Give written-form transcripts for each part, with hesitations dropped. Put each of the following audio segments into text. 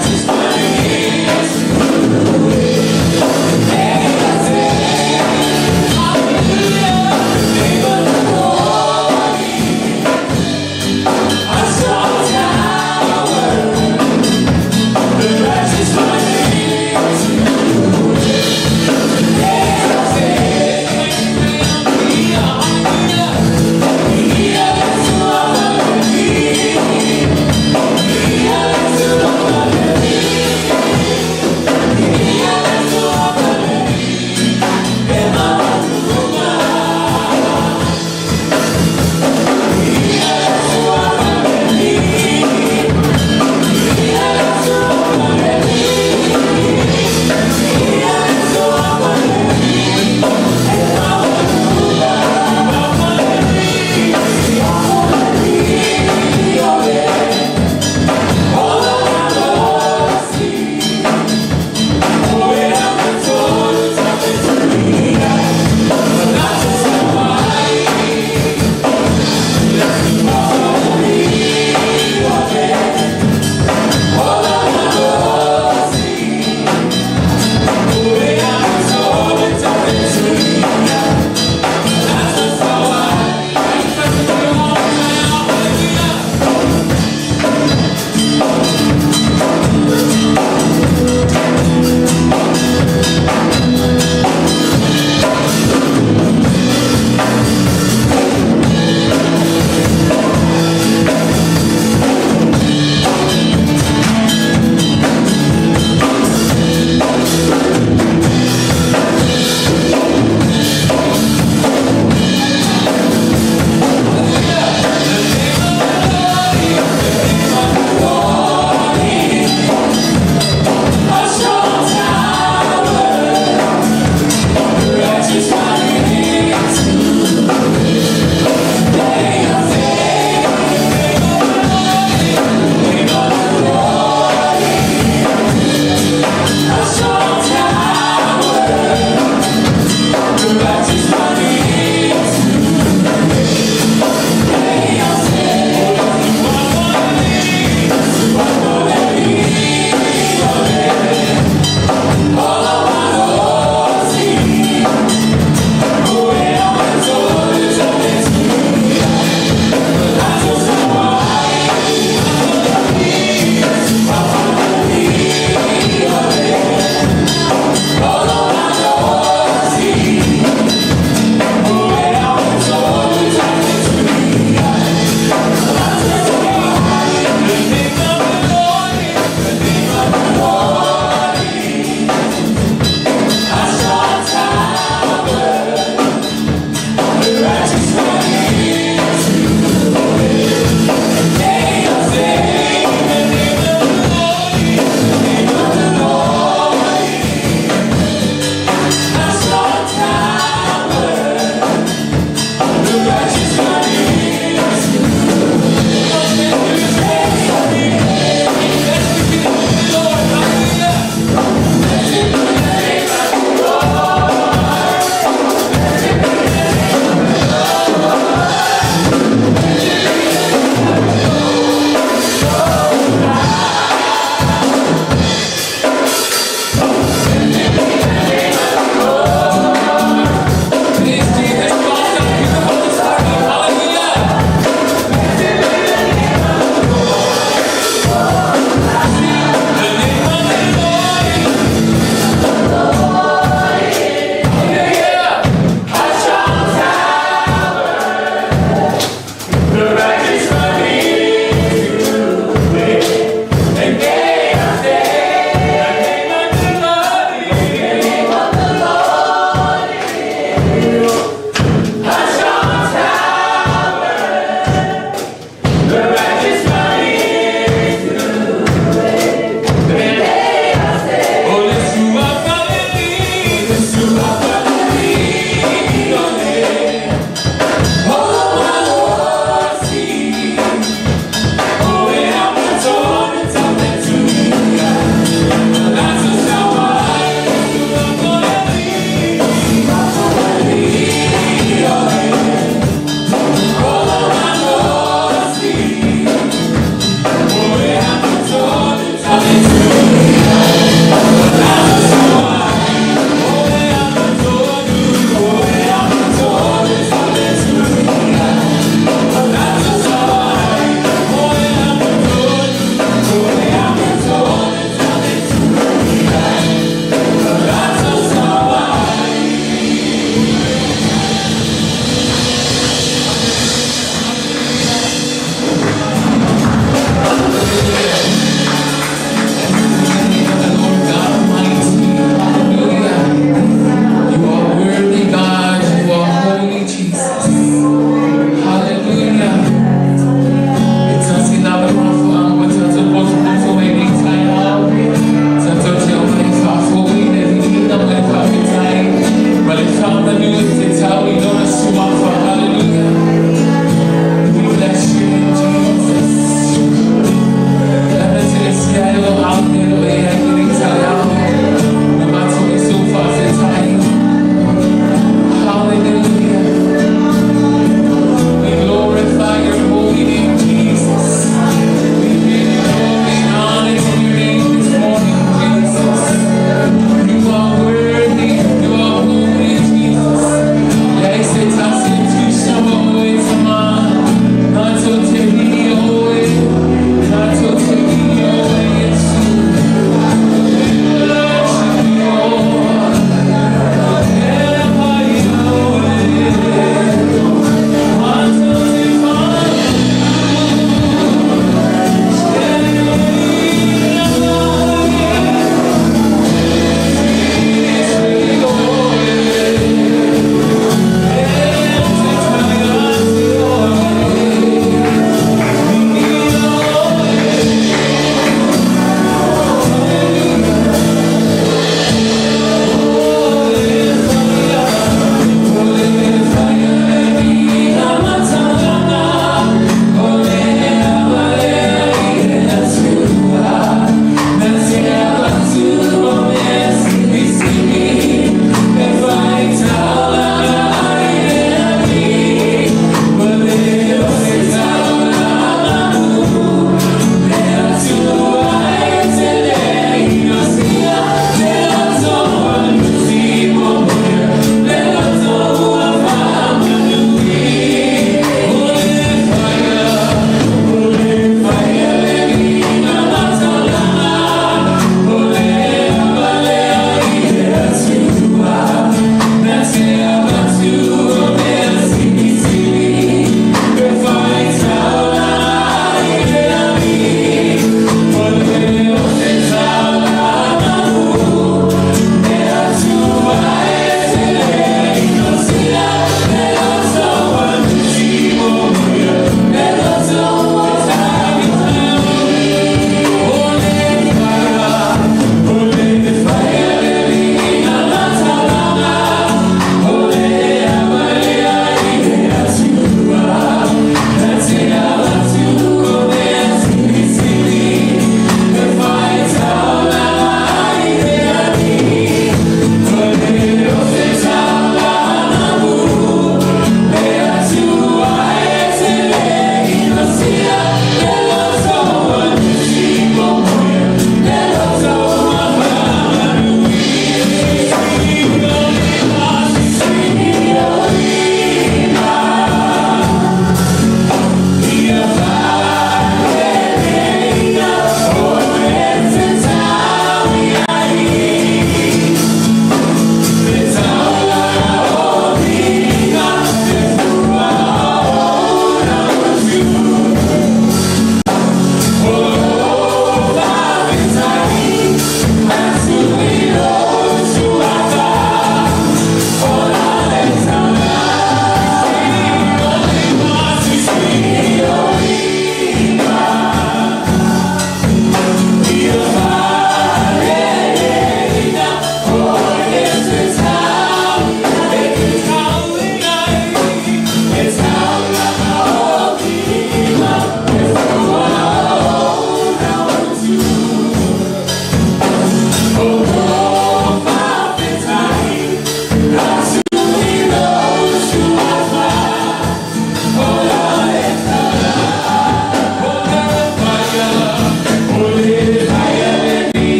Hallelujah.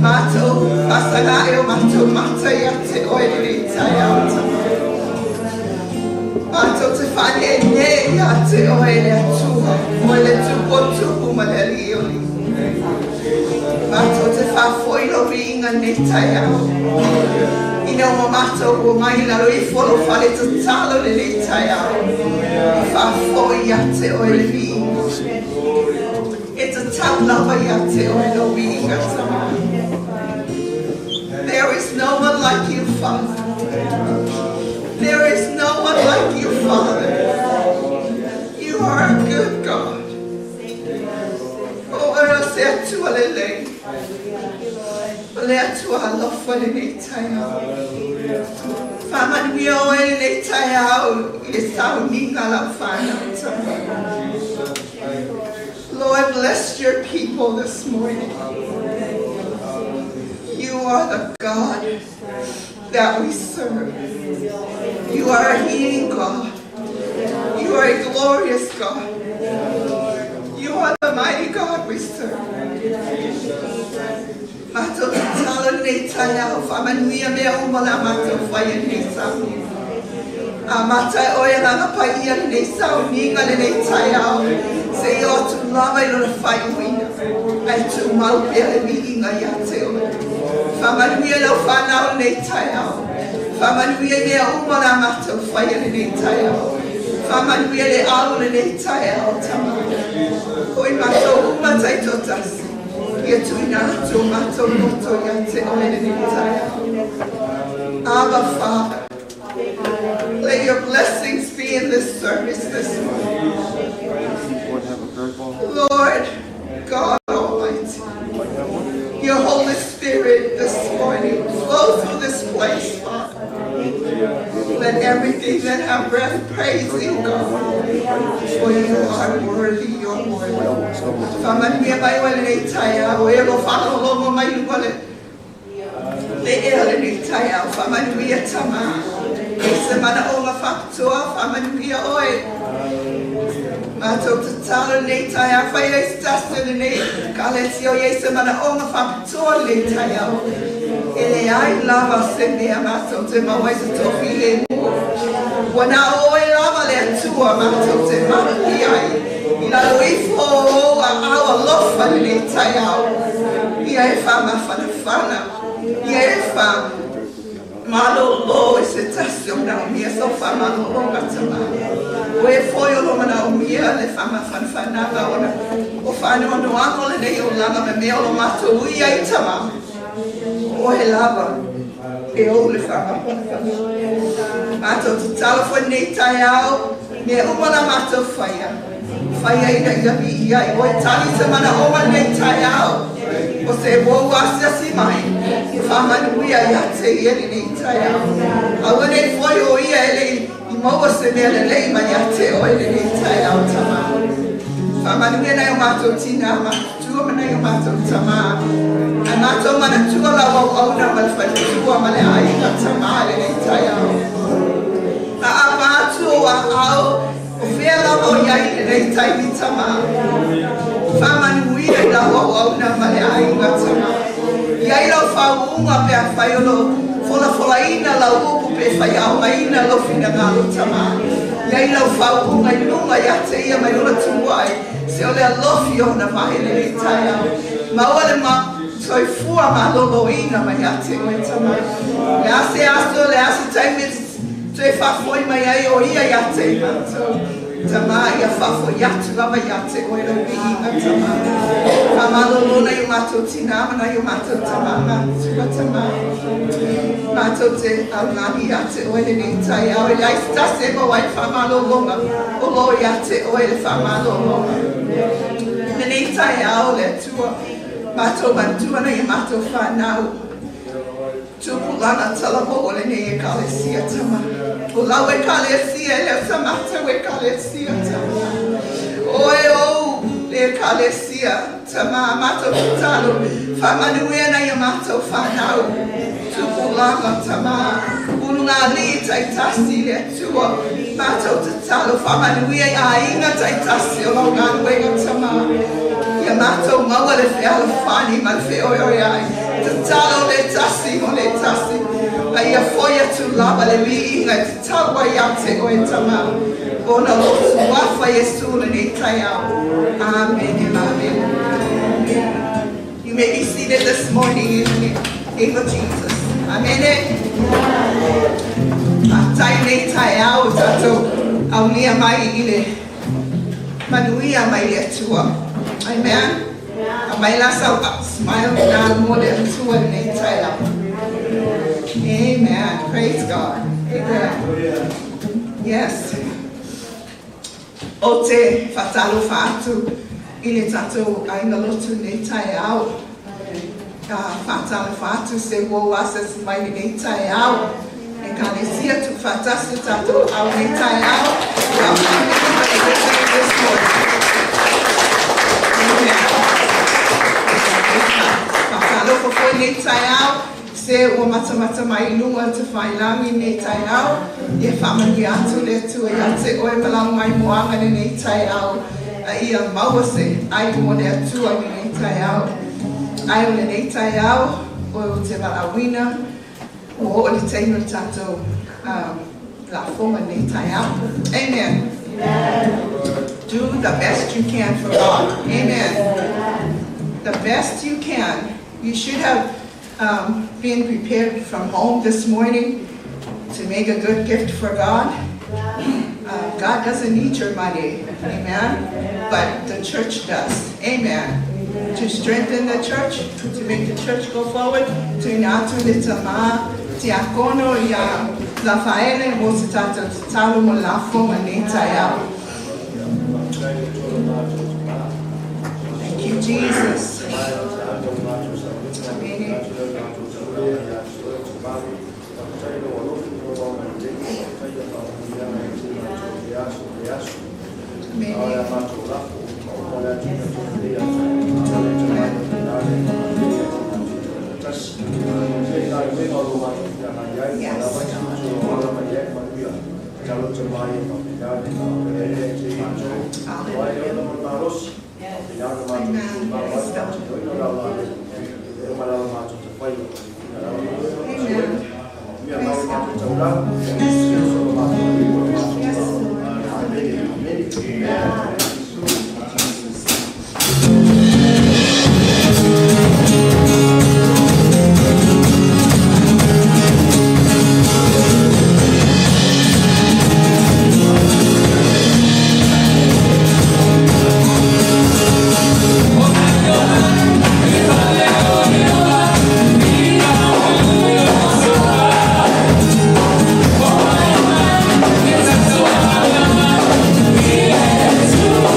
Matou faasaga ae o matou mata ia te oe lenei taeao, Tama. Matou te faaneenee ia te oe le Atua, oe le Tupu o tupu ma le Alii o alii. Matou te faafoi lou viiga lenei taeao. Ina ua matou omai i lalo ifo o lou fale tatalo lenei taeao. E faafoi ia te oe le viiga. E tatau lava ia te oe lou viiga, Tama. There is no one like you, Father. There is no one like you, Father. You are a good God. O oe o se Atua lelei. O le Atua alofa lenei taeao. Faamanuia oe lenei taeao i le sauniga a lau fanau, Tama. Lord, bless your people this morning. You are the God that we serve. You are a healing God. You are a glorious God. You are the mighty God we serve. Matou tatalo lenei taeao, faamanuia mea uma o le a matou faia i lenei sauniga. Amata e oe Agaga Paia lenei sauniga lenei taeao, seia oo atu lava i lona faaiuina, ae tumau pea le viiga ia te oe. Faamanuia i lau fanau lenei taeao. Faamanuia i mea uma o le a matou faia lenei taeao. Faamanuia i le au lenei taeao, Tama. Oi matou uma taitoatasi, ia tuuina atu o matou loto ia te oe lenei taeao. Abba, Father, let your blessings be in this service this morning. Lord God Almighty, your Holy Spirit this morning flow through this place, Father. Let everything that have breath praise you, God. For you are worthy, you are worthy. Faamanuia mai oe lenei taeao, e o faalogologo mai luga le ea lenei taeao, faamanuia, Tama. E se manaoga faapitoa, faamanuia oe. Matou tatalo lenei taeao, fai ai se tasi o lenei ekalesia o i ai se manaoga faapitoa lenei taeao. E leai lava se mea matou te maua ai se toafilemu. Ua na o oe lava le Atua matou te mapu ai. I lalo ifo o ou aao alofa lenei taeao. Ia e faamafanafana. Ia e faamalolo i se tasi o manaomia sau faamalologa, Tama. O e foi o lo manaomia le faamafanafanaga ona o faanoanoaga o lenei olaga ma mea o lo matou ui ai, Tama. O oe lava e ou le faamafanafanaga. Matou tatalo foi lenei taeao, mea uma la matou faia. Faia ina ia viia ai oe. Tali se manaoga lenei taeao. O se uou asiasi mai. Faamanuia ia te ia lenei taeao. Aua nei foi o ia e le i maua se mea lelei mai ia te oe lenei taeao, Tama. Faamanuia nai o matou tinā matutua ma nai o matou tamā. Ae matou manatua lau auauna ma le faletua ma le aiga, Tama, lenei taeao. Aapa atu o aao o fea lava o i ai lenei taimi, Tama. Faamanuia i lau auauna ma le aiga, Tama. I ai lau faauuga pe afai o lo folafolaina lau upu pe faiaogaina lou finagalo, Tama. I ai lau faauuga i luga ia te ia mai lona tuai se o le alofi ona vae lenei taeao. Maua le soifua maloloina mai ia te oe, Tama. Le a se aso, le a se taimi e toe faafoi mai ai o ia ia te i matou. Tama, ia faafoi atu lava ia te oe lou viiga, Tama. Faamalolo nai o matou tinā ma nai o matou tamā matutua, Tama. Matou te augani ia te oe lenei taeao. E leai se tasi e maua ai le faamalologa, o lo o ia te oe le faamalologa. Lenei taeao le Atua, matou manatua nai a matou fanau. Tupulaga talavou o lenei ekalesia, Tama. O lau ekalesia e le o sa matou ekalesia, Tama. Oe ou le ekalesia, Tama, matou tatalo, faamanuia nai a matou fanau. Tupulaga, Tama, ulugalii taitasi le Atua, matou tatalo, faamanuia i aiga taitasi o lau galuega, Tama. Ia matou maua le fealofani ma le feoeoeai. Tatalo le tasi mo le tasi. A ia foi atu lava le viiga e tatau ai ia te oe Tama. Ona o lou Suafa Iesu lenei taeao. Amene, amene. You may be seated this morning in the name of Jesus. Amene. Faafetai lenei taeao ua tatou aulia mai i le manuia mai le Atua. Amen. Aumai la sau smile lena mo le Atua lenei taeao. Amen. Praise God. Amen. Yes. Ou te faatalofa atu i le tatou aiga lotu i lenei taeao. Ka faatalofa atu se ua ou asiasi mai i lenei taeao. Ekalesia Tuufaatasi o tatou au i lenei taeao. Welcome everybody visiting this morning. Amen. Faatalofa foi i lenei taeao se ua matamata mai i luga o le tafailagi i lenei taeao. Ia faamanuia atu le Atua ia te oe ma lau maimoaga i lenei taeao, a ia maua se ai mo le Atua i lenei taeao. Ae o lenei taeao, ou te valaauina, ua oo le taimi o le tatou lafoga i lenei taeao. Amen. Do the best you can for God. Amen. The best you can. You should have been prepared from home this morning to make a good gift for God. God doesn't need your money, amen? But the church does, amen. To strengthen the church, to make the church go forward, tuuina atu le tama tiakono ia Lafaele mo se tatou tatalo mo le lafoga i lenei taeao. Thank you, Jesus. Amene. Amene. Amen. Praise God. Amen. Praise God. Yes, Lord. Hallelujah. Jesus.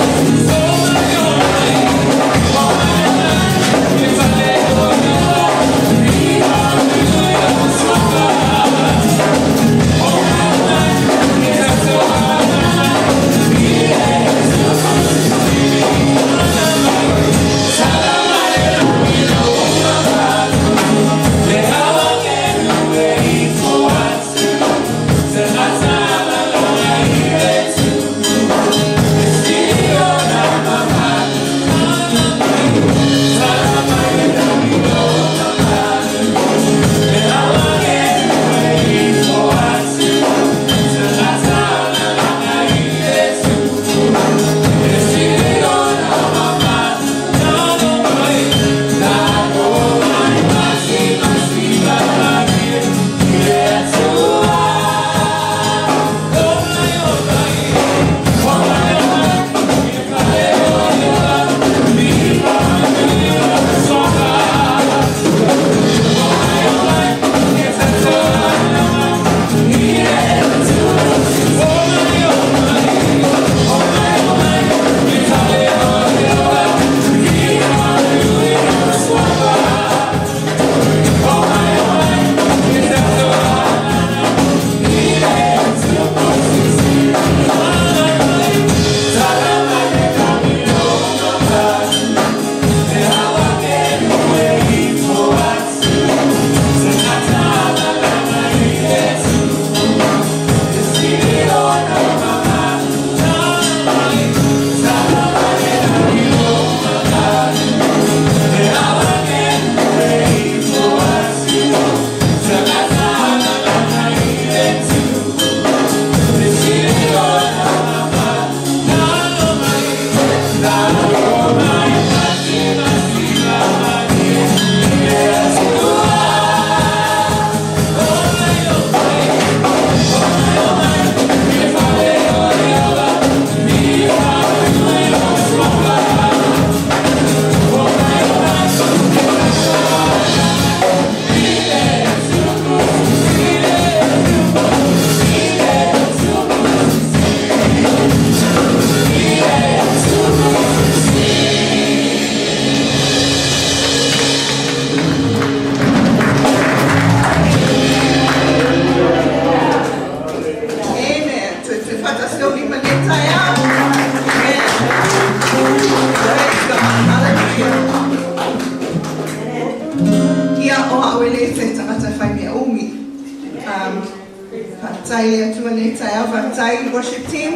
lenei taeao. Faafetai worship team.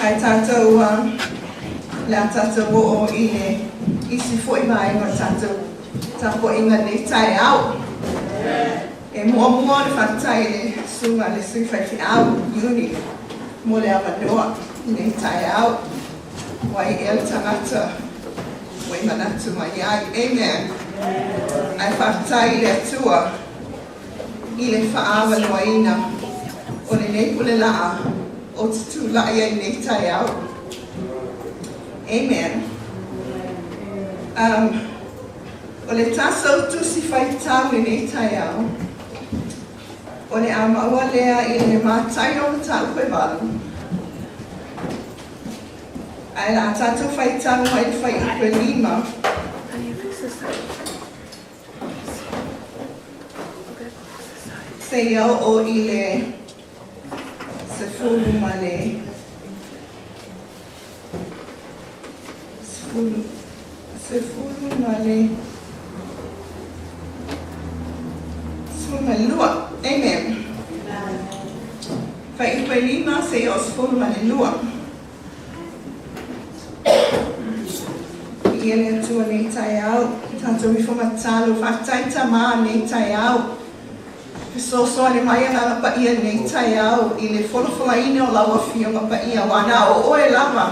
Ae tatou le a tatou oo i le isi foi vaega o le tatou tapuaiga i lenei taeao. E muamua ona faafetai i le susuga i le Sui Faifeau Iuni mo le avanoa i lenei taeao. Ua ai ea le tagata ua e manatu mai ai. Amen. Ae faafetai i le Atua i le faaavanoaina o lenei pulelaa ou te tulai ai lenei taeao. Amen. Um, o le tatou tusi faitau lenei taeao, o le a maua lea i le Mataio mataupu e valu, ae le a tatou faitau mai le fuaiupu e lima. Seia oo i le 12. Amen. Fuaiupu e lima seia oo 12. Viia le Atua nei taeao, tatou ifo matalo, faafetai Tama nei taeao. Fesoasoani mai Agaga Paia nei taeao i le folafolaina o lau Afioga Paia, aua na o oe lava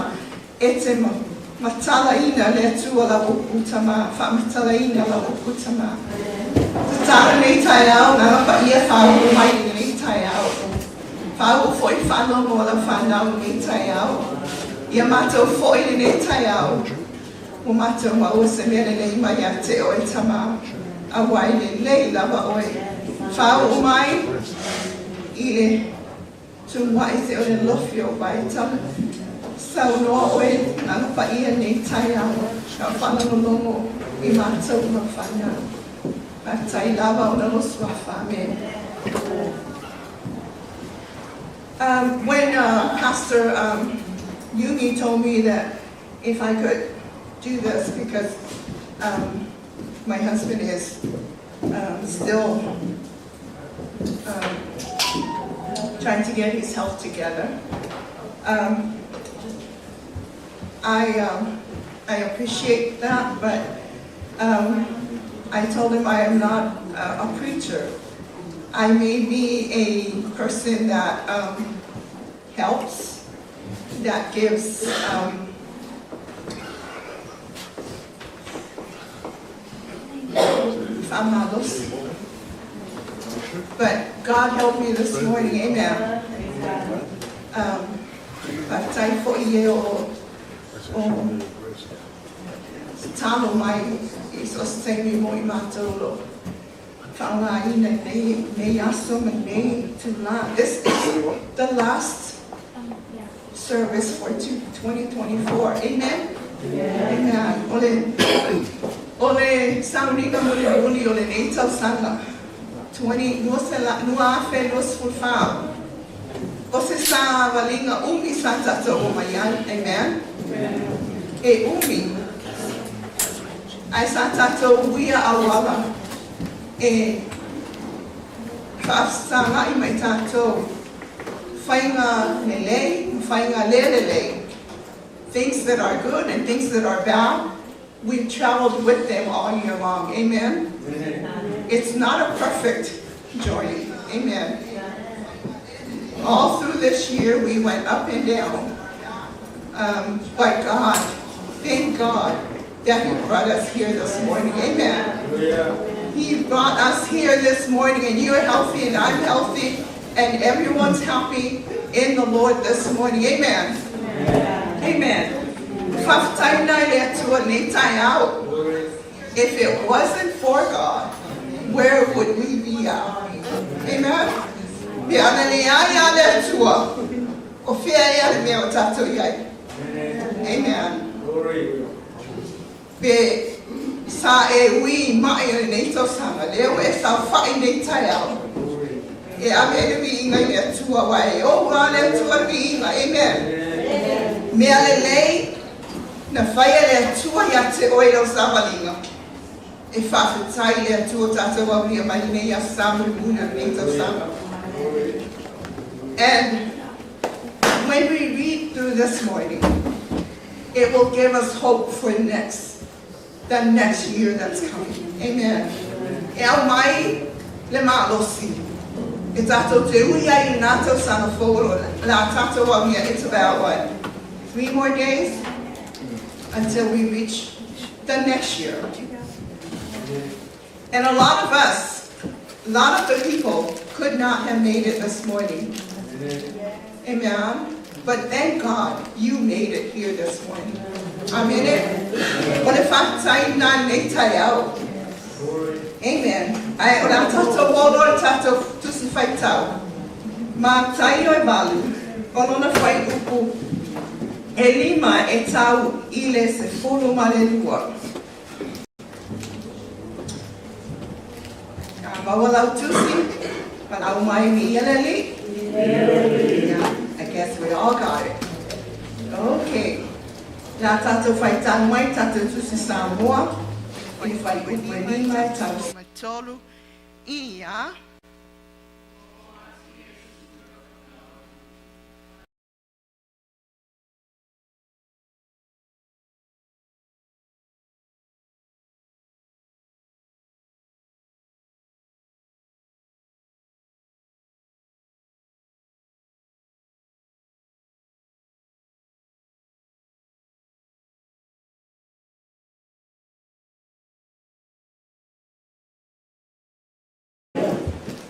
e te matalaina le Atua lau upu Tama, faamatalaina lau upu Tama. Tatalo nei taeao, Agaga Paia faauu mai i lenei taeao. Faauu foi le faalogo o lau fanau i lenei taeao. Ia matou foi lenei taeao, ua matou maua se mea lelei mai ia te oe, Tama, aua e lelei lava oe. Faauu mai i le tumuai se o le lofi o vai tala. Saunoa oe Agaga Paia lenei taeao, a o faalogologo i matou ma fanau. Faafetai lava ona lou suafa. Amene. When Pastor Yumi told me that if I could do this because my husband is still trying to get his health together, I appreciate that, but I told him I am not a preacher. I may be a person that helps, that gives faamalosi. But God helped me this morning, amen. Faafetai foi e o tatalo mai i so o se taimi mo i matou o lo o faaaogaina i nei aso ma nei itulā. This is the last service for 2024. Amen? Amen. O le sauniga mulimuli o lenei tausaga 20, 2024, o se savaliga umi sa tatou o mai ai. Amen? E umi. Ae sa tatou uia auala e faafesagai mai tatou faiga lelei ma faiga le lelei. Things that are good and things that are bad, we've traveled with them all year long. Amen? Amen. It's not a perfect journey. Amen. All through this year, we went up and down. But God, thank God that He brought us here this morning. Amen. He brought us here this morning, and you're healthy, and I'm healthy, and everyone's happy in the Lord this morning. Amen. Amen. Faafetai i le Atua nei taeao. If it wasn't for God, where would we be at? Amen. Pe ana leai a le Atua, o fea ea le mea o tatou i ai. Amen. Pe sa e ui mai o lenei tausaga, lea ua e saofai nei taeao. E ave le viiga i le Atua, aua e ou lava le Atua le viiga. Amen. Mea lelei na faia le Atua ia te oe i lau savaliga. E faafetai i le Atua tatou aulia mai lenei aso Sa mulimuli o lenei tausaga. And when we read through this morning, it will give us hope for next, the next year that's coming. Amen. E aumai le malosi. E tatou te ui ai i lena tausaga fou o le a tatou aulia. It's about what? 3 more days until we reach the next year. And a lot of us, a lot of the people could not have made it this morning. Amen. But thank God you made it here this morning. Amene. O le faafetai lena i lenei taeao. Amen. Ae o le a tatou o loa i le tatou Tusi Faitau. Mataio e valu, o lona fuaiupu e lima e tau i le 12. A maua lau tusi, valaau mai viia le Alii. Yeah, I guess we all got it. Okay. La tatou faitau mai tatou tusi Samoa i le fuaiupu e lima e tau. Ma tolu ia.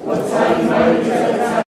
Ua tae mai le taitai.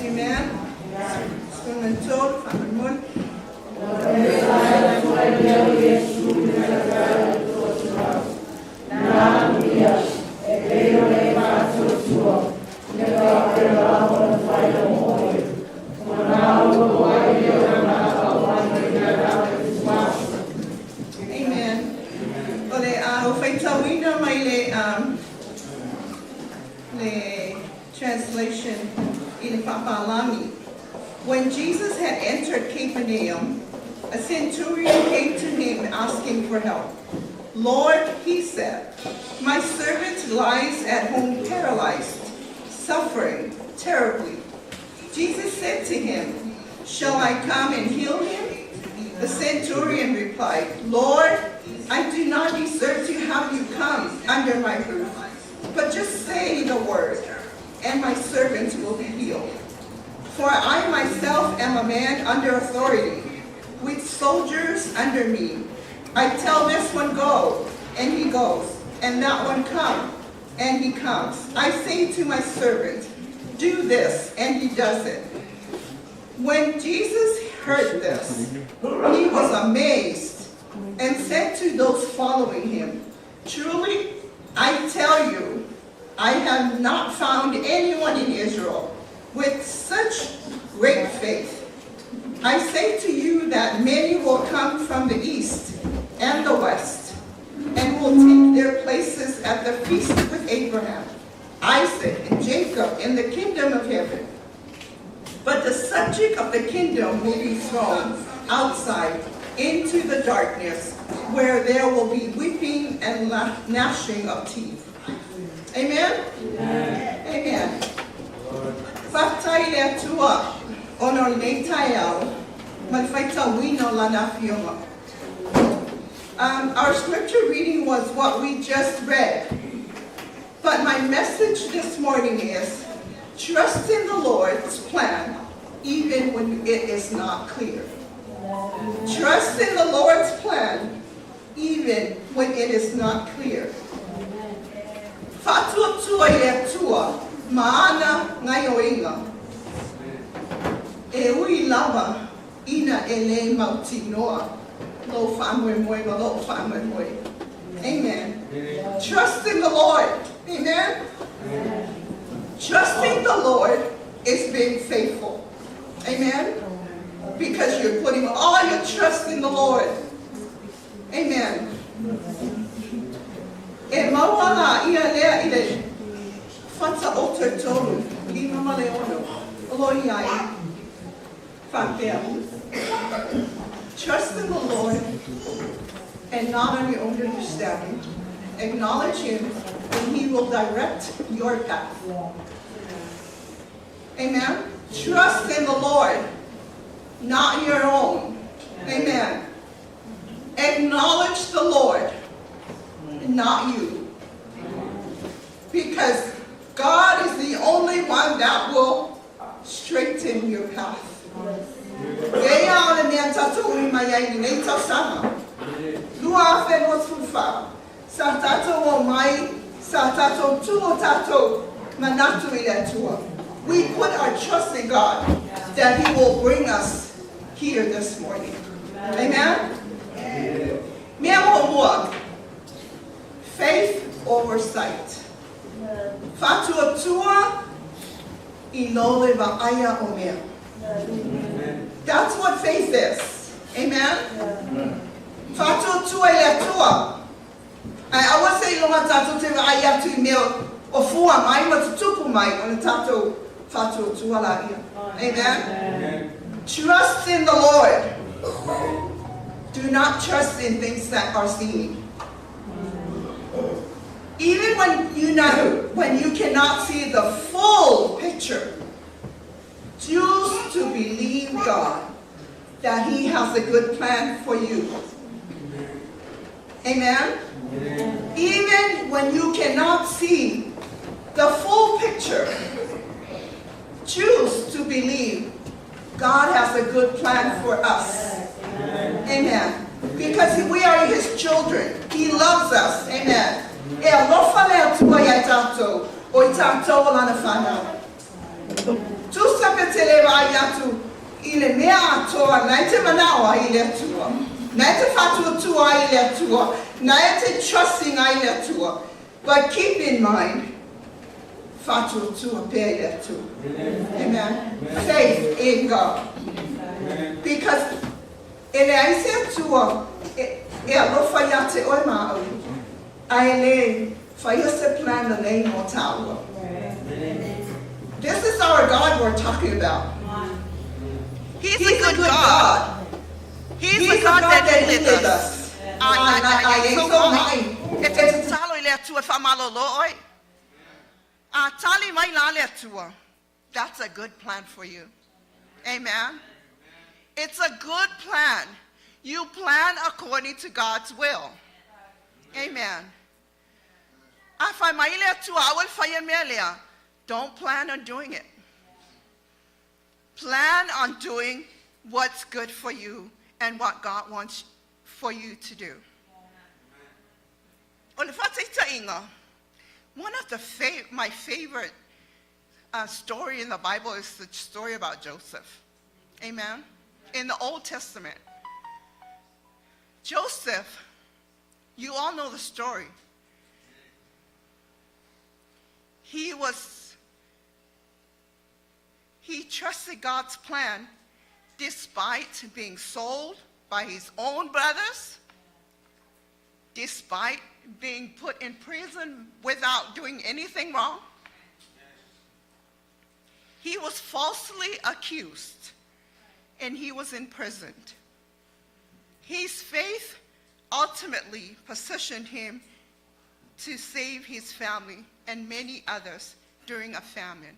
Amen. 13, faamolemole. Amen. O le a ou faitauina mai le um, le translation i le faapalagi. When Jesus had entered Capernaum, a centurion came to him asking for help. Lord, he said, my servant lies at home paralyzed, suffering terribly. Jesus said to him, Shall I come and heal him? The centurion replied, Lord, I do not deserve to have you come under my roof, but just say the word, and my servant will be healed. For I myself am a man under authority, with soldiers under me. I tell this one, go, and he goes, and that one, come, and he comes. I say to my servant, do this, and he does it. When Jesus heard this, he was amazed and said to those following him, Truly, I tell you, I have not found anyone in Israel with such great faith. I say to you that many will come from the east and the west and will take their places at the feast with Abraham, Isaac, and Jacob in the kingdom of heaven. But the subject of the kingdom will be thrown outside into the darkness, where there will be weeping and gnashing of teeth. Amen? Amen. Amen. Faafetai i le Atua ona o lenei taeao ma le faitauina o Lana Afioga. Our scripture reading was what we just read. But my message this morning is trust in the Lord's plan even when it is not clear. Trust in the Lord's plan even when it is not clear. Faatuatua i le Atua ma ana gaoioiga, e ui lava ina e le mautinoa lou faamoemoe ma lou faamoemoe. Amen. Trust in the Lord. Amen. Trusting the Lord is being faithful. Amen. Because you're putting all your trust in the Lord. Amen. E maua la ia lea i le Fata o Totolu, 5 ma le 6, o lo o i ai faapea. Trust in the Lord and not on your own understanding. Acknowledge Him and He will direct your path. Amen. Trust in the Lord, not your own. Amen. Acknowledge the Lord, not you. Because God is the only one that will straighten your path. E ia o le mea tatou ui mai ai i lenei tausaga 2024, sa tatou o mai, sa tatou tu o tatou manatu i le Atua. We put our trust in God that He will bring us here this morning. Amen? Mea muamua, faith over sight. Faatuatua i lo le vaaia o mea. That's what faith is. Amen? Faatuatua i le Atua. Ae aua seiloga tatou te vaai atu i mea o fua mai ma tutupu mai ona tatou faatuatua laia. Amen? Trust in the Lord. Do not trust in things that are seen. Even when you not, when you cannot see the full picture, choose to believe God that He has a good plan for you. Amen? Even when you cannot see the full picture, choose to believe God has a good plan for us. Amen. Because we are His children. He loves us. Amen. E alofa le Atua iā tatou, o i tatou o Lana fanau. Tusa pe te le vaai atu i le mea atoa na e te manao ai i le Atua, na e te faatuatua ai i le Atua, na e te trusting ai i le Atua. But keep in mind, faatuatua pea i le Atua. Amen. Faith in God. Because e leai se Atua e alofa iā te oe ma au, a e le faia se plan lelei mo tāua. This is our God we're talking about. He's a good God. He's a God that healeth us. A, a, a i ai sou maʻi, e te tatalo i le Atua e faamalolo oe. A tali mai la le Atua, that's a good plan for you. Amen. It's a good plan. You plan according to God's will. Amen. A fai mai le Atua, aua le faia le mea lea. Don't plan on doing it. Plan on doing what's good for you and what God wants for you to do. O le faataitaiga, one of the my favorite story in the Bible is the story about Joseph. Amen. In the Old Testament. Joseph, you all know the story. He was he trusted God's plan despite being sold by his own brothers, despite being put in prison without doing anything wrong. He was falsely accused and he was imprisoned. His faith ultimately positioned him to save his family and many others during a famine.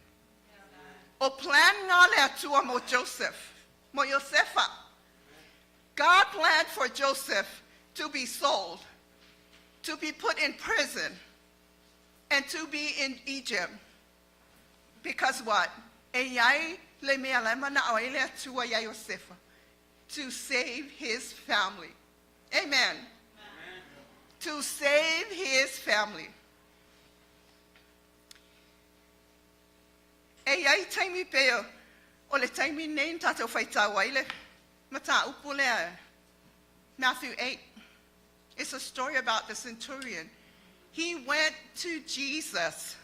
O plan lena a le Atua mo Joseph, mo Iosefa. God planned for Joseph to be sold, to be put in prison, and to be in Egypt. Because what? E i ai le mea la e mana'o ai le Atua iā Iosefa, to save his family. Amen. To save his family. E i ai taimi pei o le taimi nei na tatou faitau ai le mataupu lea, Matthew 8. It's a story about the centurion. He went to Jesus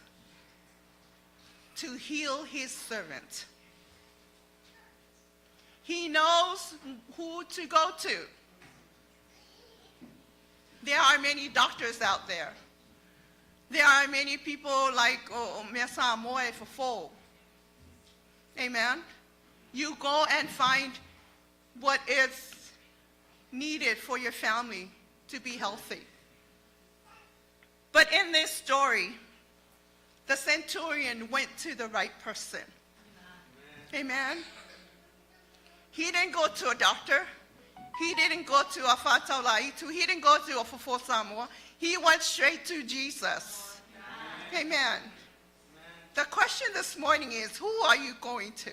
to heal his servant. He knows who to go to. There are many doctors out there. There are many people like oh, mea Samoa e fofo. Amen. You go and find what is needed for your family to be healthy. But in this story, the centurion went to the right person. Amen. He didn't go to a doctor. He didn't go to a fataulaitu. He didn't go to a fofo Samoa. He went straight to Jesus. Amen. The question this morning is, who are you going to?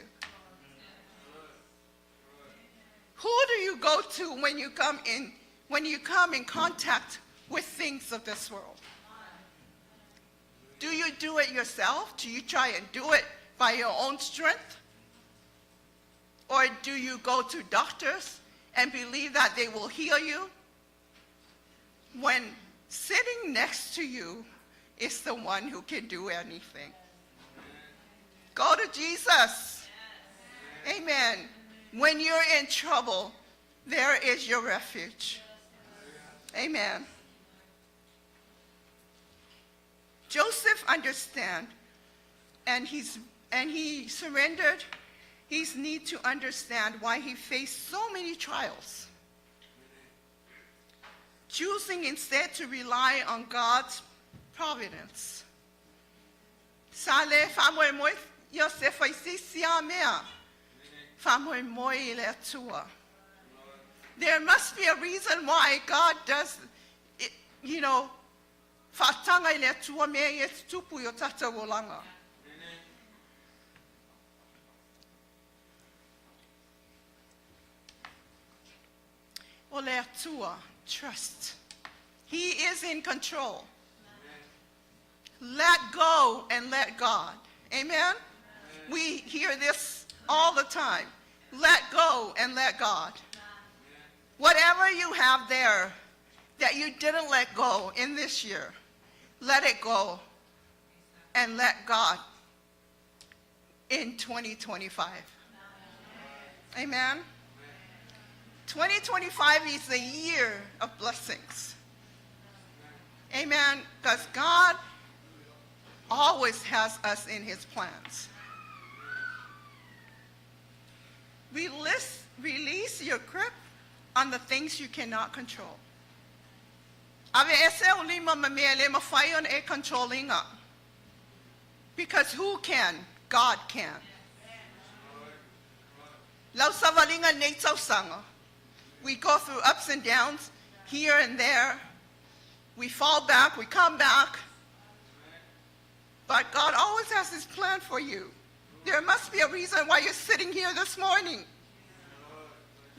Who do you go to when you come in when you come in contact with things of this world? Do you do it yourself? Do you try and do it by your own strength? Or do you go to doctors and believe that they will heal you? When sitting next to you is the one who can do anything. Go to Jesus. Amen. When you're in trouble, there is your refuge. Amen. Joseph understand and he's and he surrendered his need to understand why he faced so many trials. Choosing instead to rely on God's providence. Sa le faamoemoe Iosefa i se isi lava mea, faamoemoe i le Atua. There must be a reason why God does it, faataga i le Atua mea ia e tutupu i o tatou olaga. O le Atua, trust. He is in control. Let go and let God. Amen? We hear this all the time. Let go and let God. Whatever you have there that you didn't let go in this year, let it go and let God in 2025. Amen. 2025 is the year of blessings. Amen. Because God always has us in his plans. Release, release your grip on the things you cannot control. Aveese ou lima ma mea e le mafai ona e control ina. Because who can? God can. Lau savaliga i lenei tausaga. We go through ups and downs here and there. We fall back, we come back. But God always has His plan for you. There must be a reason why you're sitting here this morning.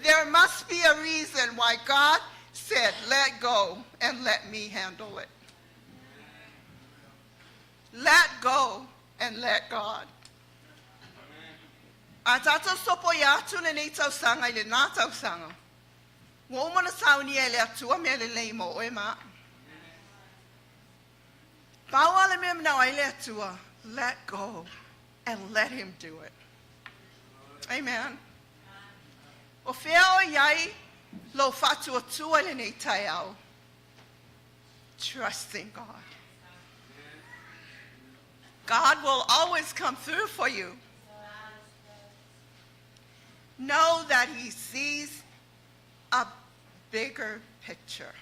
There must be a reason why God said, Let go and let me handle it. Let go and let God. A tatou sopoia atu lenei tausaga i lenā tausaga, ua uma ona saunia e le Atua mea lelei mo oe ma a'u. Pau lava le mea e manao ai le Atua, let go and let Him do it. Amen. O fea o i ai lou faatuatua i lenei taeao? Trust in God. God will always come through for you. Know that He sees bigger picture.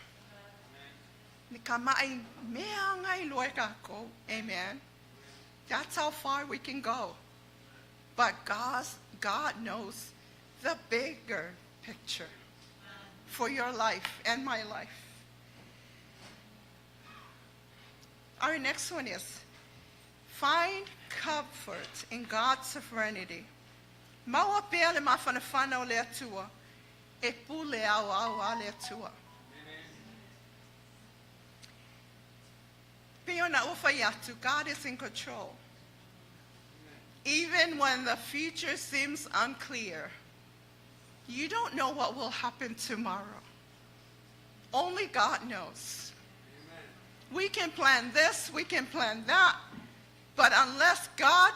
Ni ka maʻi mea ngai loa kākou. Amen. That's how far we can go. But God knows the bigger picture for your life and my life. Our next one is find comfort in God's sovereignty. Maua pea le mafanafana o le Atua e pule aoao a le Atua. Pei ona ou fai atu, God is in control. Even when the future seems unclear, you don't know what will happen tomorrow. Only God knows. We can plan this, we can plan that, but unless God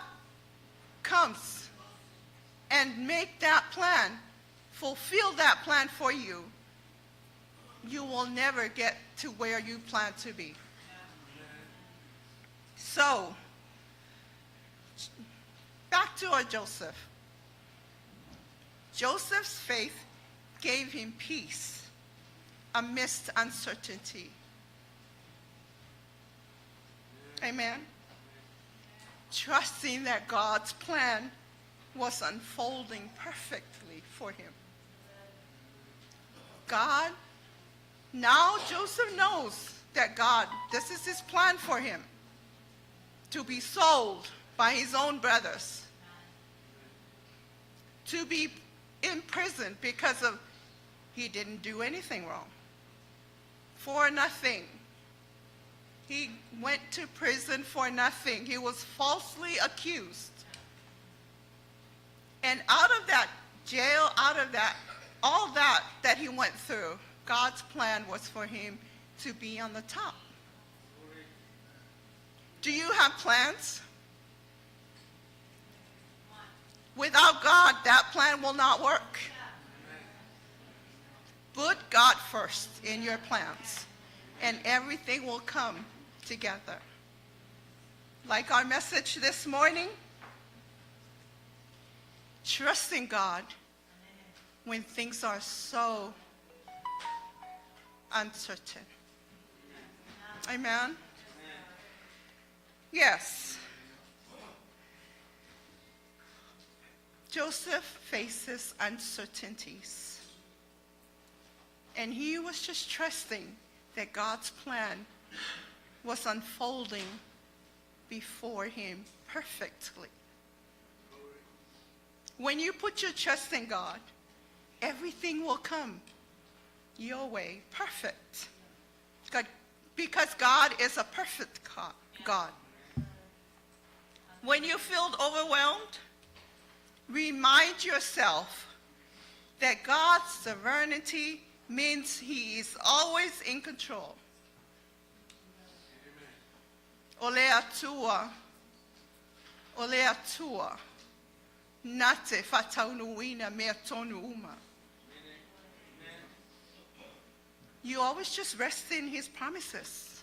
comes and make that plan, fulfill that plan for you, you will never get to where you plan to be. So, back to our Joseph. Joseph's faith gave him peace amidst uncertainty. Amen. Trusting that God's plan was unfolding perfectly for him. God, now Joseph knows that God, this is his plan for him to be sold by his own brothers, to be imprisoned because of he didn't do anything wrong. For nothing. He went to prison for nothing. He was falsely accused. And out of that jail, out of that, all that that he went through, God's plan was for him to be on the top. Do you have plans? Without God, that plan will not work. Put God first in your plans, and everything will come together. Like our message this morning, trust in God when things are so uncertain. Amen? Yes. Joseph faces uncertainties. And he was just trusting that God's plan was unfolding before him perfectly. When you put your trust in God, everything will come your way perfect. God, because God is a perfect God. When you feel overwhelmed, remind yourself that God's sovereignty means He is always in control. O le Atua, o le Atua, na te faataunuuina mea tonu uma. You always just rest in His promises.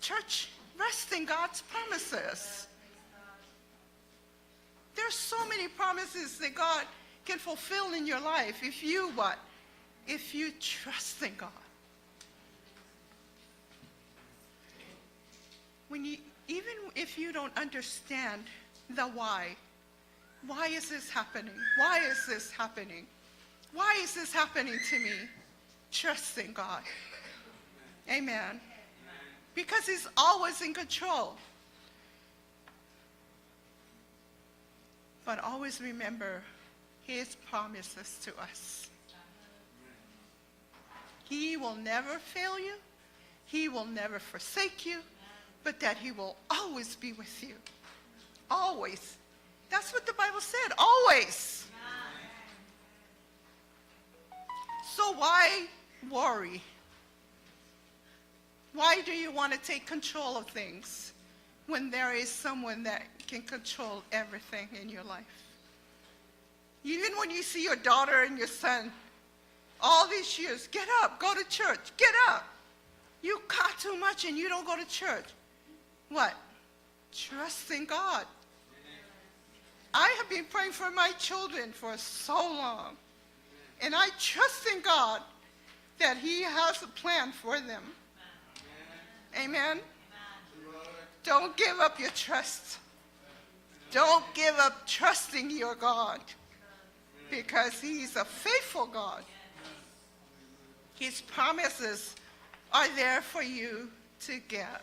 Church, rest in God's promises. There's so many promises that God can fulfill in your life if you what? If you trust in God. When you, even if you don't understand the why is this happening? Why is this happening? Why is this happening to me? Trust in God. Amen. Because He's always in control. But always remember His promises to us. He will never fail you. He will never forsake you, but that He will always be with you. Always. That's what the Bible said, always. So why worry? Why do you want to take control of things when there is someone that can control everything in your life? Even when you see your daughter and your son, all these years, get up, go to church, get up. You got too much and you don't go to church. What? Trust in God. I have been praying for my children for so long. And I trust in God that He has a plan for them. Amen. Don't give up your trust. Don't give up trusting your God because He's a faithful God. His promises are there for you to get.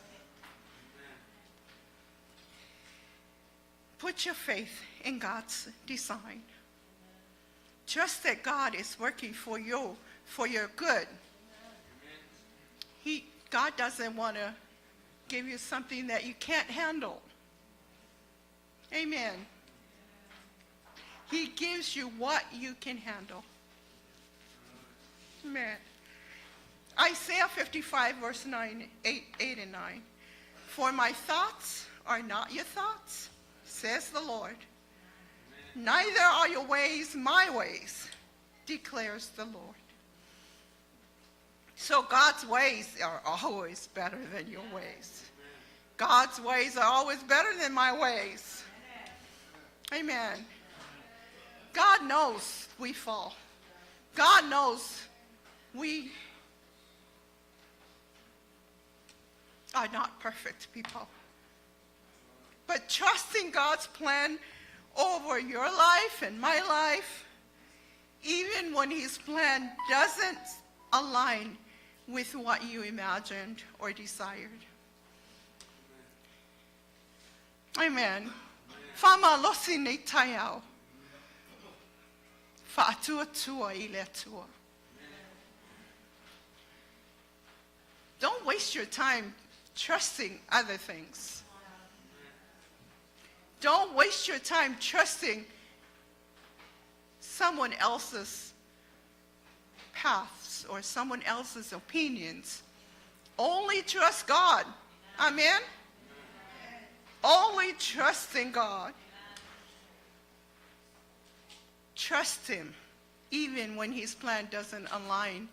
Put your faith in God's design. Trust that God is working for you, for your good. God doesn't want to give you something that you can't handle. Amen. He gives you what you can handle. Amen. Isaiah 55, verse 9, 8, 8 and 9. For my thoughts are not your thoughts, says the Lord. Neither are your ways my ways, declares the Lord. So God's ways are always better than your ways. God's ways are always better than my ways. Amen. God knows we fall. God knows we are not perfect people. But trusting God's plan over your life and my life, even when His plan doesn't align with what you imagined or desired. Amen. Faamalosi nei taeao. Faatuatua i le Atua. Don't waste your time trusting other things. Don't waste your time trusting someone else's paths or someone else's opinions. Only trust God. Amen? Only trust in God. Trust Him, even when His plan doesn't align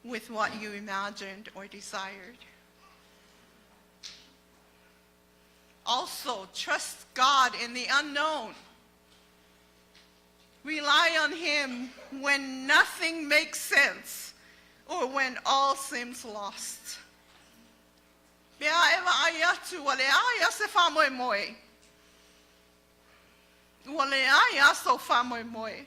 with what you imagined or desired. Also, trust God in the unknown. Rely on Him when nothing makes sense or when all seems lost. Pe a e vaai atu, ua leai a se faamoemoe. Ua leai a sou faamoemoe.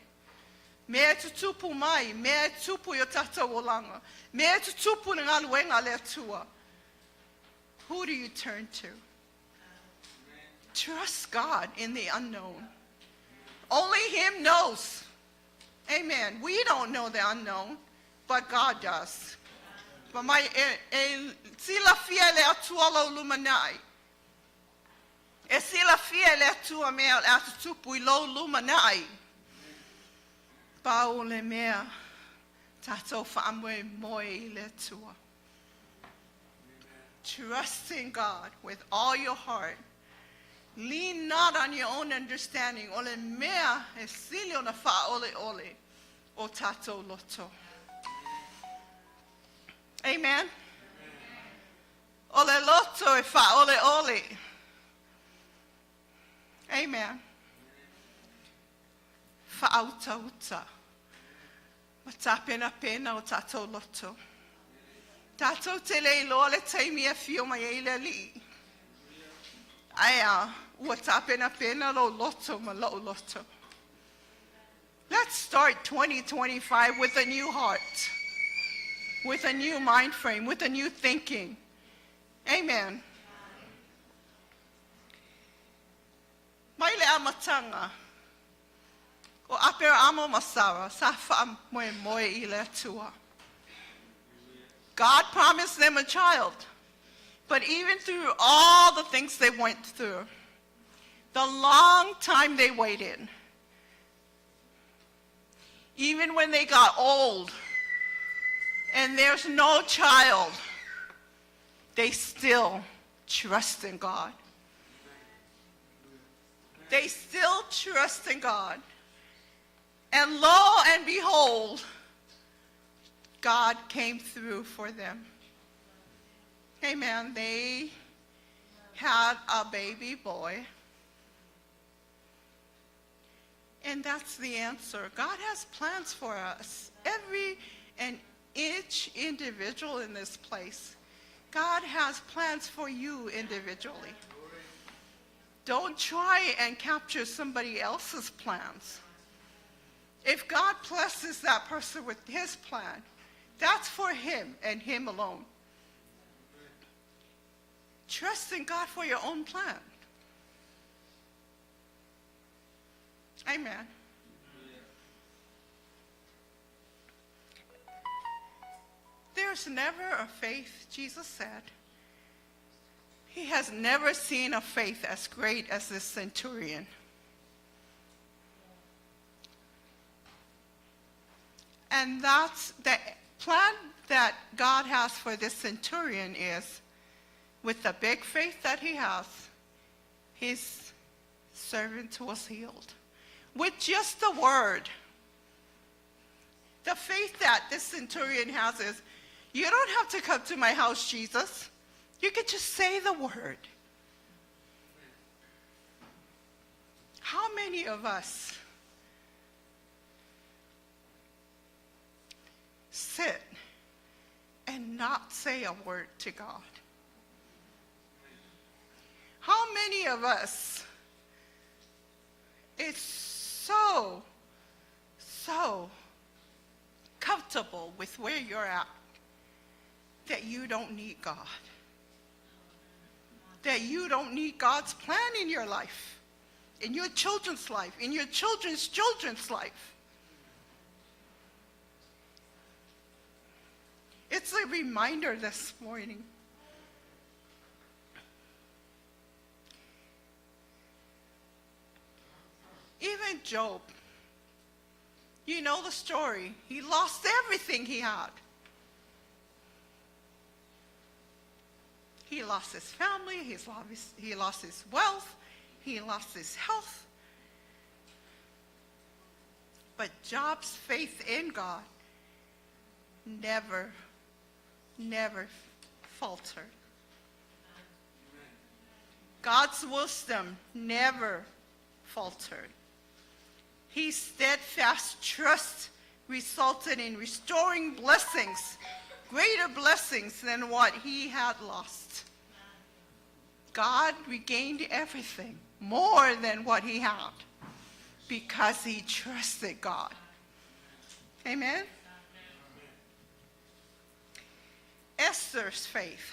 Mea e tutupu mai, mea e tupu i o tatou olaga, mea e tutupu i le galuega a le Atua. Who do you turn to? Trust God in the unknown. Only Him knows. Amen. We don't know the unknown, but God does. Fai mai e, e silafia e le Atua lou lumanai. E silafia e le Atua mea o le a tutupu i lou lumanai. Pau le mea, tatou faamoemoe i le Atua. Trust in God with all your heart. Lean not on your own understanding. O le mea e sili ona faaoleole o tatou loto. Amen. O le loto e faaoleole. Amen. Faautauta. Ma tapenapena o tatou loto. Tatou te le iloa le taimi e afio mai ai le Alii. Ae a, ua tapenapena lou loto ma lou loto. Let's start 2025 with a new heart, with a new mind frame, with a new thinking. Amen. Mai le amataga, o Aperaamo ma Sara sa faamoemoe i le Atua. God promised them a child. But even through all the things they went through, the long time they waited, even when they got old and there's no child, they still trust in God. They still trust in God. And lo and behold, God came through for them. Amen. They had a baby boy. And that's the answer. God has plans for us. Every and each individual in this place. God has plans for you individually. Don't try and capture somebody else's plans. If God blesses that person with his plan, that's for him and him alone. Trust in God for your own plan. Amen. There's never a faith, Jesus said. He has never seen a faith as great as this centurion. And that's the plan that God has for this centurion is, with the big faith that he has, his servant was healed. With just the word. The faith that this centurion has is, you don't have to come to my house, Jesus. You could just say the word. How many of us sit and not say a word to God? How many of us, it's so, so comfortable with where you're at that you don't need God? That you don't need God's plan in your life, in your children's life, in your children's children's life. It's a reminder this morning. Even Job, you know the story. He lost everything he had. He lost his family, he lost his wealth, he lost his health. But Job's faith in God never, never faltered. God's wisdom never faltered. His steadfast trust resulted in restoring blessings, greater blessings than what he had lost. God regained everything, more than what he had, because he trusted God. Amen? Esther's faith.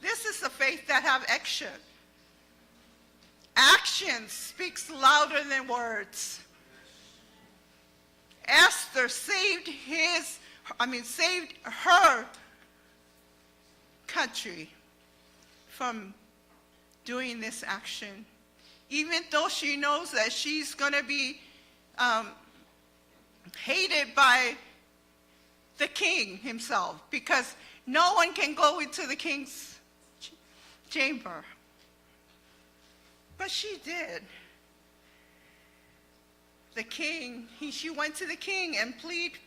This is the faith that have action. Action speaks louder than words. Esther saved saved her country from doing this action. Even though she knows that she's going to be hated by the king himself, because no one can go into the king's chamber. But she did. She went to the king and pleaded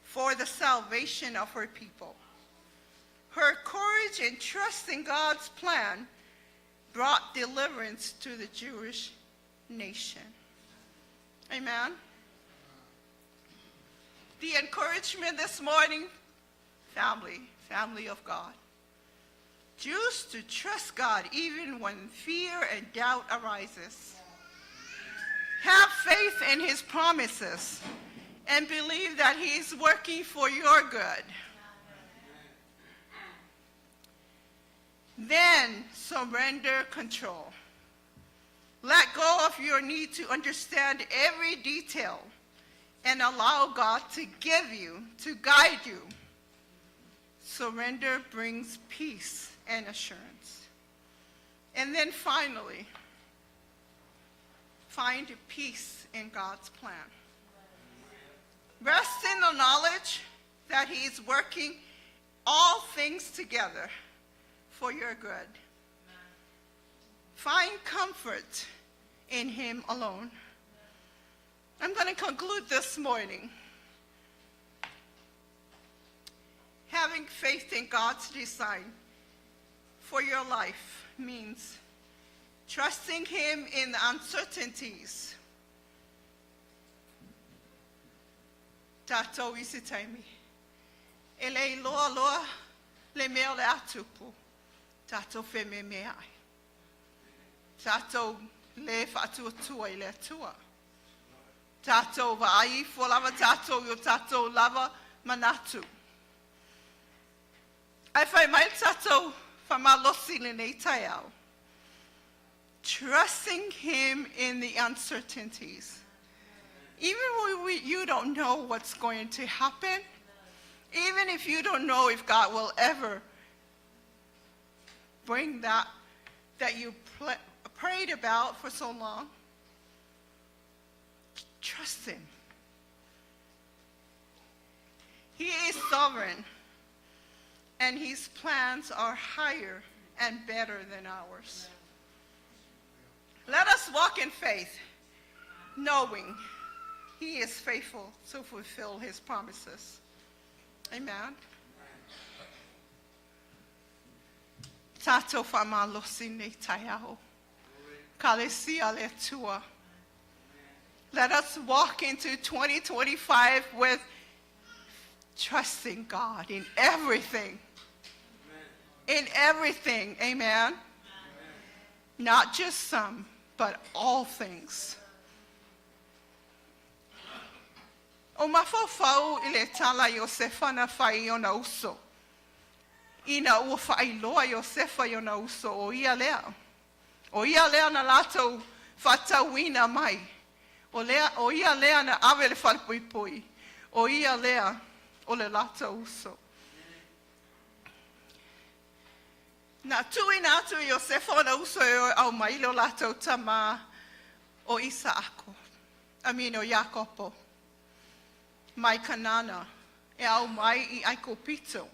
for the salvation of her people. Her courage and trust in God's plan brought deliverance to the Jewish nation. Amen. The encouragement this morning, family, family of God. Choose to trust God even when fear and doubt arises. Have faith in his promises and believe that he is working for your good. Then surrender control. Let go of your need to understand every detail and allow God to give you, to guide you. Surrender brings peace and assurance. And then finally, find peace in God's plan. Rest in the knowledge that he is working all things together for your good. Find comfort in him alone. I'm going to conclude this morning. Having faith in God's design for your life means Trusting Him in the uncertainties. Tatou i se taimi. E le iloa loa le mea o le a tupu. Tatou fememeai. Tatou le faatuatua i le Atua. Tatou vaai ifo lava tatou i o tatou lava manatu. Ae fai mai le tatou faamalosi i lenei taeao. Trusting Him in the uncertainties. Even when you don't know what's going to happen, even if you don't know if God will ever bring that that you prayed about for so long, trust Him. He is sovereign, and His plans are higher and better than ours. Let us walk in faith, knowing He is faithful to fulfill His promises. Amen. Tatou faamalosi lenei taeao. Ekalesia a le Atua. Let us walk into 2025 with trusting God in everything. In everything. Amen. Not just some, but all things. O mafaufau i le tala a Iosefa na fai i ona uso. Ina ua faailoa Iosefa i ona uso o ia lea. O ia lea na latou faatauina mai. O, lea, o ia lea na ave i le falepuipui. O ia lea o le latou uso. Na tuuina atu e Iosefa ona uso e o e aumai lo latou tamā o Isaako, I mean o Iakopo, mai Kanana e aumai i Aikupito.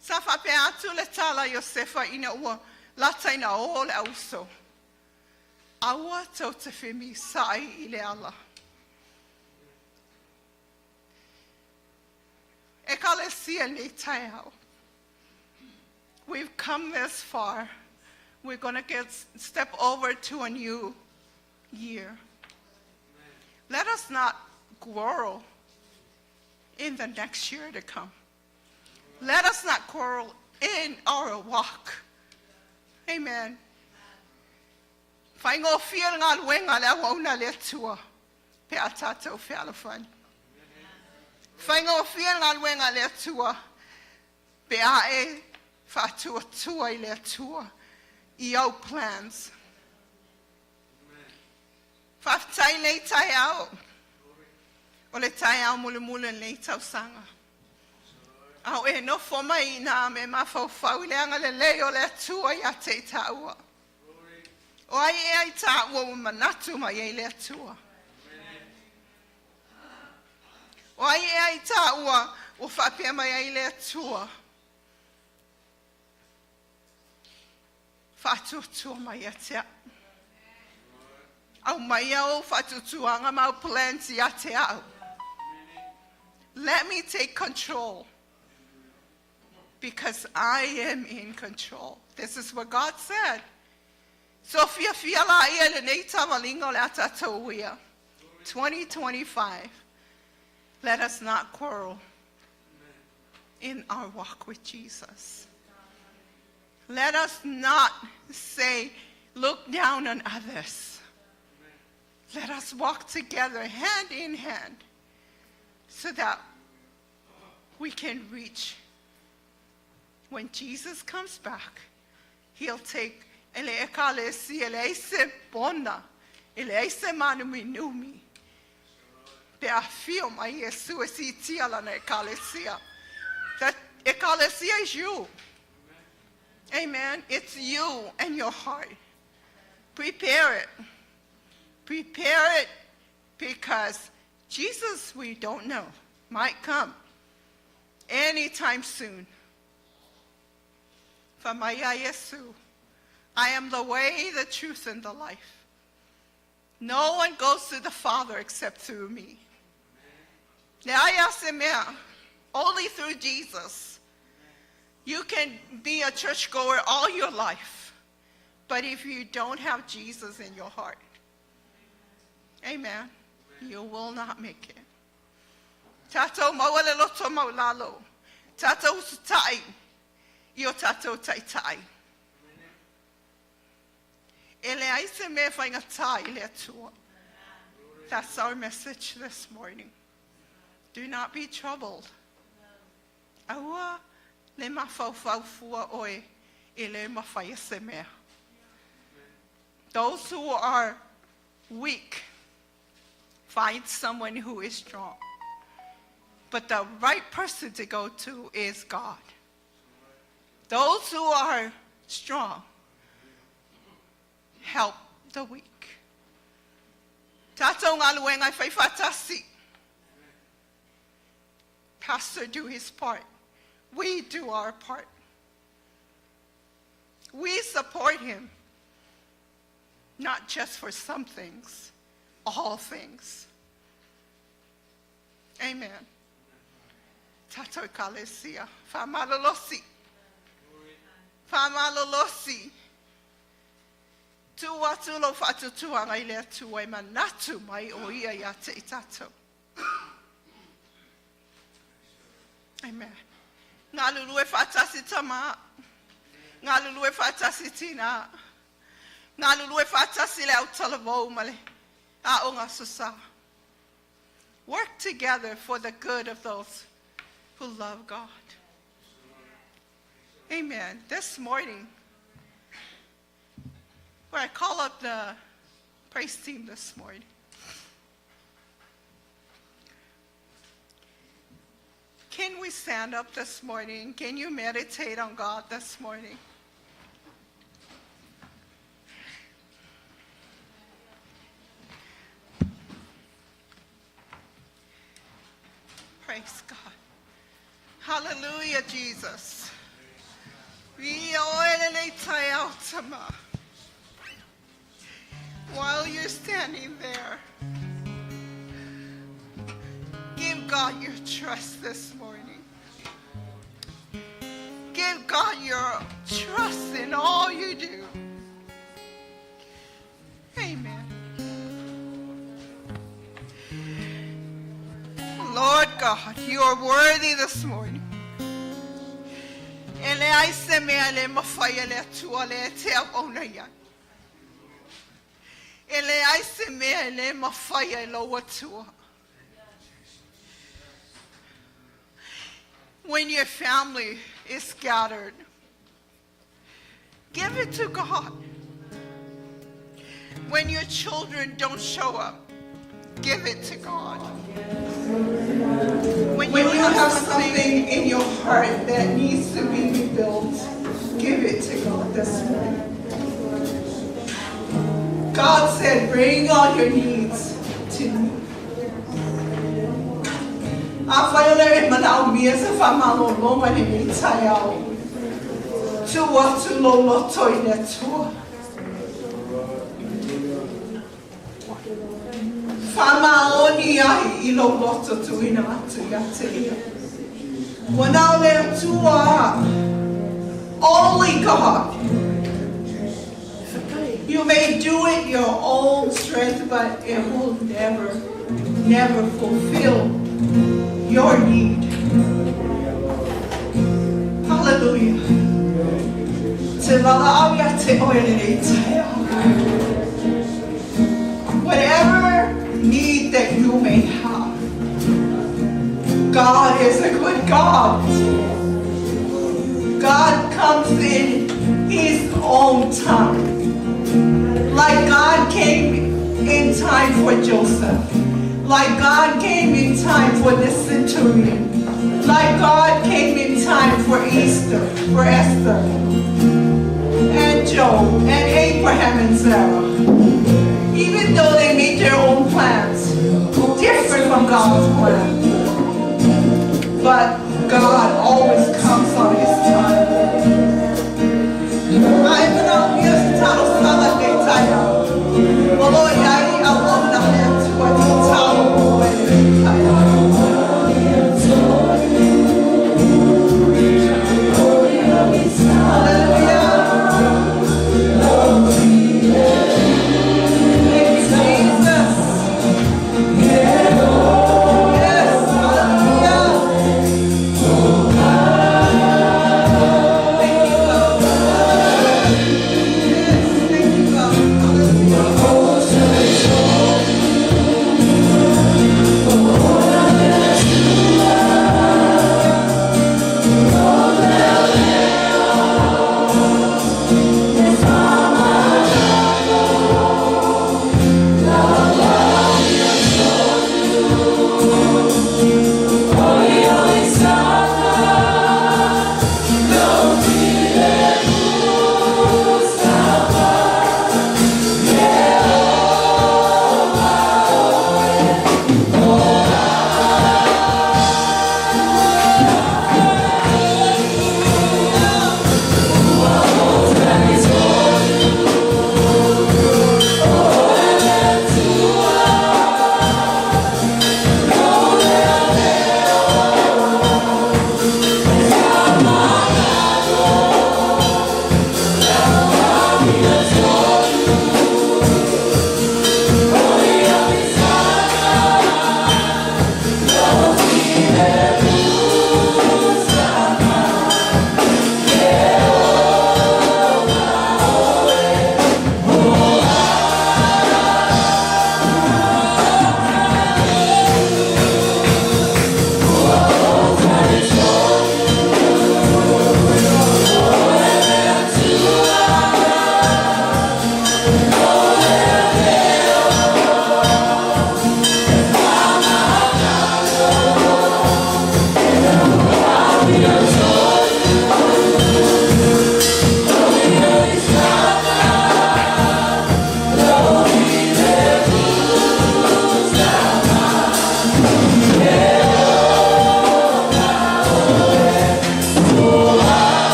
Sa faapea atu le tala a Iosefa ina ua lata ina o le auuso. Aua tou te femisaai i le ala. Ekalesia i lenei taeao. We've come this far. We're going to get step over to a new year. Let us not quarrel in the next year to come. Let us not quarrel in our walk. Amen. Faigofie le galuega a le auauna a le Atua pe a tatou fealofani. Faigofie le galuega a le Atua pe a e faatuatua i le Atua i au plans. Faafetai i lenei taeao. O le taeao mulimuli o lenei tausaga. A o e nofo mai i ina me mafaufau i le agalelei o le Atua ia te i taua. O ai ea i taua ua manatu mai ai le Atua. O ai ea i taua ua faapea mai ai le Atua. Faatuatua mai ia te au. Aumai au faatuatuaga ma au plans ia te au. Let me take control because I am in control. This is what God said. So fiafia laia i lenei tavaliga o le a tatou uia. 2025. Let us not quarrel in our walk with Jesus. Let us not say, look down on others. Let us walk together hand in hand so that we can reach. When Jesus comes back, he'll take e le ekalesia, e leai se pona, e leai se mānuminumi. Pe afio mai Iesu e siitia lana ekalesia. That ekalesia is you. Amen. It's you and your heart. Prepare it. Prepare it because Jesus, we don't know, might come anytime soon. Fai mai Iesu, I am the way, the truth, and the life. No one goes to the Father except through me. Only through Jesus. You can be a churchgoer all your life. But if you don't have Jesus in your heart, amen, you will not make it. Tatou maua le loto maulalo. Tatou usita'i i o tatou taitai. E leai se mea faigata I le Atua. That's our message this morning. Do not be troubled. Aua le mafaufau fua oe e le mafai se mea. Those who are weak, find someone who is strong. But the right person to go to is God. Those who are strong, help the weak. Tatou galuega e fai faatasi. Pastor do his part. We do our part. We support him, not just for some things, all things. Amen. Tatou ekalesia. Faamalolosi. Faamalolosi. Tuu atu lou faatuatuaga i le Atua e manatu mai o ia ia te i tatou. Amen. Galulue faatasi tama. Galulue faatasi tina. Galulue faatasi le autalavou ma le aoga Aso Sa. Work together for the good of those who love God. Amen. This morning, where I call up the praise team this morning, can we stand up this morning? Can you meditate on God this morning? Praise God. Hallelujah, Jesus. While you're standing there, give God your trust this morning. Give God your trust in all you do. Amen. Lord God, you are worthy this morning. E leai se mea e le mafai e le Atua lea e te auauna i ai. E leai se mea e le mafai e lou Atua. When your family is scattered, give it to God. When your children don't show up, give it to God. When you have something in your heart that needs to be rebuilt, give it to God this morning. God said, bring all your needs to me. Afai o lea e manaomia se faamalologa i lenei taeao, tuu atu lou loto i le Atua. Faamaoni ai i lou loto tuuina atu ia te Ia. Ua na o le Atua a, only God. You may do it your own strength, but it will never, never fulfill your need. Hallelujah. Te valaau ia te oe lenei taeao. Whatever need that you may have, God is a good God. God comes in His own time. Like God came in time for Joseph. Like God came in time for the centurion. Like God came in time for Easter, for Esther, and Job, and Abraham and Sarah. Even though they made their own plans, different from God's plan. But God always comes on His time. Ai manaomia se talosaga i lenei taeao. O lo o i ai auauna a le Atua e tatalo mo oe i lenei taeao. Hallelujah.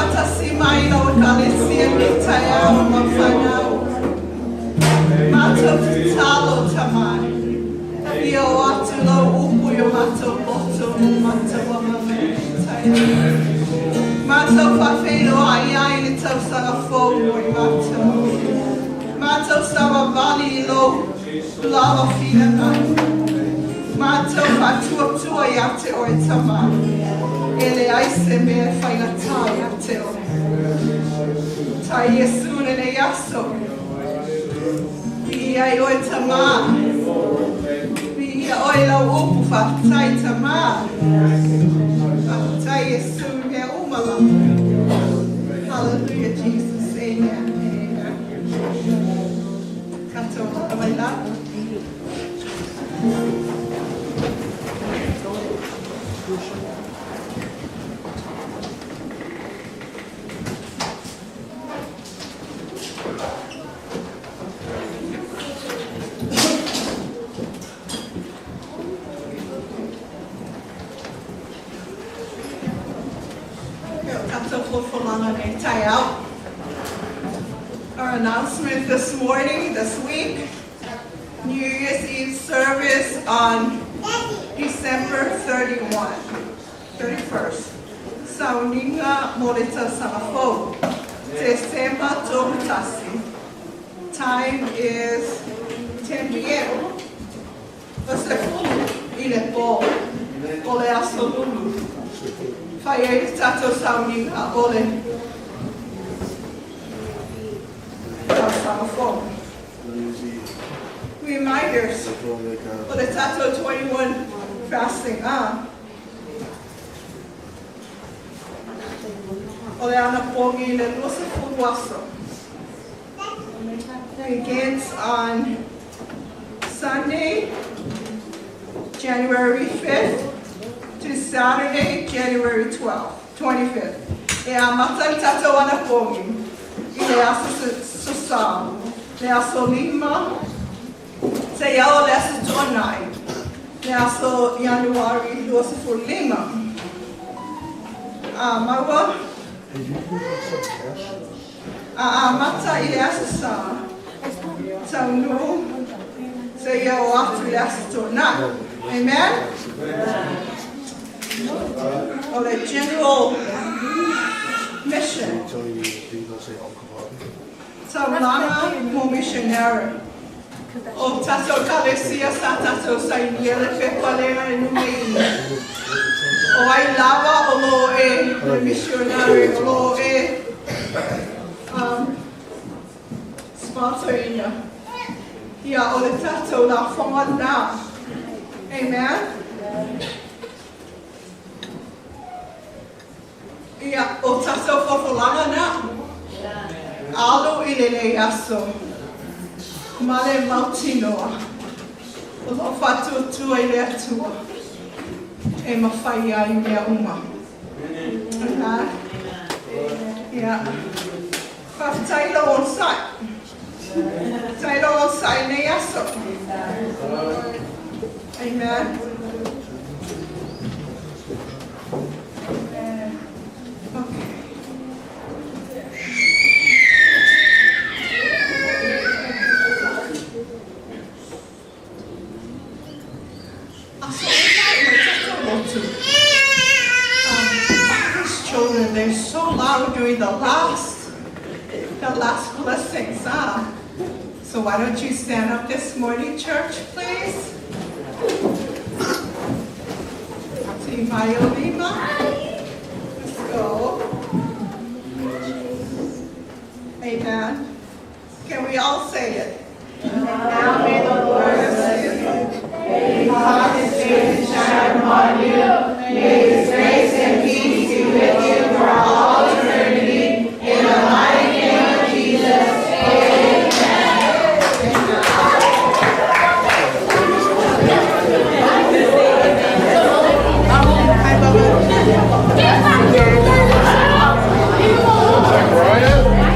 faatasi mai lau Ekalesia i lenei taeao ma fanau. Matou tatalo, Tama, ia oo atu lau upu i o matou loto mo matou amama i lenei taeao. Matou faafeiloai ai i le tausaga fou mo i matou. Matou savavali i lou lava finagalo. Matou faatuatua ia te oe, Tama, e leai se mea e faigata ia te oe. Tai Iesu lenei aso. Viia ai oe, Tama. Viia oe lau upu, faafetai, Tama. Faafetai Iesu i mea uma lava. Hallelujah, Jesus. Amen. Amen. Tatou alaala mai lalo. Our announcement this morning, this week, New Year's Eve service on December 31, 31st. Sauniga mo le tausaga fou. Tesema 31. Time is 10 p.m. O se 10 i le pō o le aso Lulu. Fai ai le tatou sauniga o le tausaga fou. Reminders o le tatou 21 fasting a. O le anapogi i le 20 aso. Begins on Sunday, January 5th to Saturday, January 12th, 25th. E amata le tatou anapogi i le aso Sosā, le aso Lima, seia oo le aso Toonai, le aso Ianuari 25. A maua a amata i le aso Sā, taunuu seia oo atu i le aso Toonai. Amen? O le general mission. Taulaga mo missionary. O tatou Ekalesia sa tatou sainia le pepa lea e numeina. O ai lava o lo o e le missionary o lo o e sponsor ina. Ia o le tatou lafoga lena. Amen. Ia, o tatou folafolaga na. Alu i lenei aso ma le mautinoa o lo o faatuatua i le Atua e mafai ai mea uma. Amen. Ia. Faafetai lou onosai. Faafetai lou onosai i lenei aso. Amen. Okay. Aso onosai mai tatou lotu. These children, they're so loud during the last blessings, ah. So why don't you stand up this morning, church, please? Ti lima. Let's go. Amen. Can we all say it? Now may the Lord bless you. May he cause his face to shine upon you. May his grace and peace be with you for all eternity. In the mighty name of Jesus. Amen. Hi, Bubba. Brian?